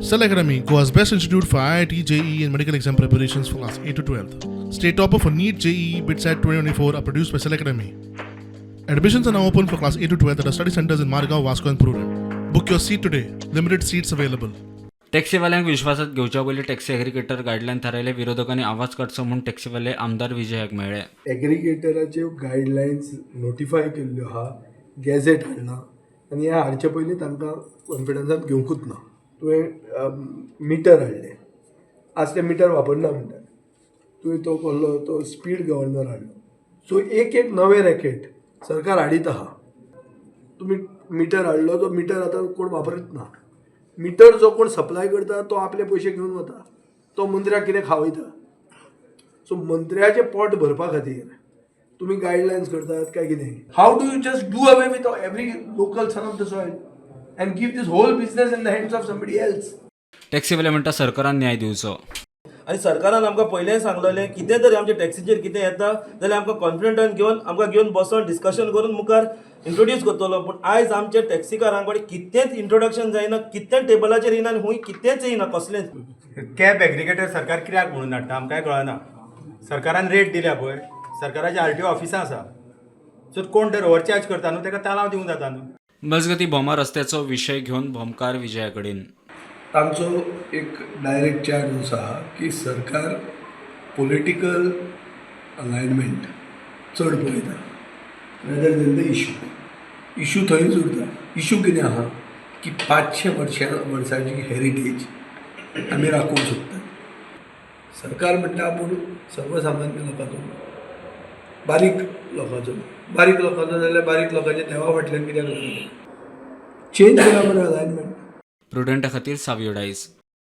Cell Academy, Goa's best institute for IIT, JEE, and medical exam preparations for class 8 to 12. State topper for NEET, JEE, BITSAT 2024 are produced by Cell Academy. Admissions are now open for class 8 to 12 at our study centers in Margao, Vasco, and Prudent. Book your seat today. Limited seats available. टॅक्सीवाल्यांक विश्वासात घेवच्या पयलीं taxi aggregator guideline थारायले. विरोधकांनी आवाज काडचो म्हूण टॅक्सीवाले आमदार विजयाक मेळ्ळे. एग्रिगेटराच्यो guidelines notify केल्ल्यो आहा, गॅझेट हाडला आनी हें हाडचे पयलीं तांकां कॉन्फिडन्सान घेवंकूच ना. तुवें मिटर हाडलें, आज तें मिटर वापरना म्हणटात. तुवें तो कसलो तो स्पीड गव्हर्नर हाडलो. सो एक एक नवें रॅकेट सरकार हाडीत आहा. तुमी मिटर हाडलो, तो मिटर आतां कोण वापरीत ना. मिटर जो कोण सप्लाय करता तो आपले पयशे घेवन वता, तो मंत्र्याक कितें खावयता. सो मंत्र्याचें पोट भरपा खातीर तुमी गायडलायन्स करतात काय कितें? How do you just do away with every local son of the soil and give this whole business in the hands of somebody else? टॅक्सीवाले म्हणटा, सरकारान न्याय दिवचो. आनी सरकारान आमकां पयलें सांगलेलें, कितें तरी आमच्या टॅक्सीचेर कितें येता जाल्यार आमकां कॉन्फिडंटान घेवन, आमकां घेवन बसोन डिस्कशन करून मुखार इंट्रोड्यूस करतलो. पूण आयज आमच्या टॅक्सीकारां कडेन कितेंच इंट्रोडक्शन जायना, कितेंच टेबलाचेर येयना आनी खूंय कितेंच येयना कसलेंच. कॅब एग्रिगेटर सरकार कित्याक म्हणून हाडटा, आमकांय कळना. सरकारान रेट दिल्या पळय, सरकाराची आरटीओ ऑफिसां आसा. सो कोण तर ओवरचार्ज करता न्हू, ताका तालांव दिवंक जाता न्हू. मजगतीं, भोमा रस्त्याचो विशय घेवन भोमकार विजया कडेन. तांचो एक डायरेक्ट चार्ज असो आहा की सरकार पॉलिटिकल अलायनमेंट चड पळयता rather than the issue. Issue थंयच उरता. इशू कितें आहा की 500 वर्सांची हेरिटेज आमी राखूंक सोदतात. सरकार म्हणटा आपूण सर्वसामान्य लोकांचो, बारीक लोकांचो. बारीक लोकांचो जाल्यार बारीक लोकांच्या देवा फाटल्यान कित्याक लागता? चेंज करा मरे अलायनमेंट. प्रुडंटा खातीर सावियो डायस.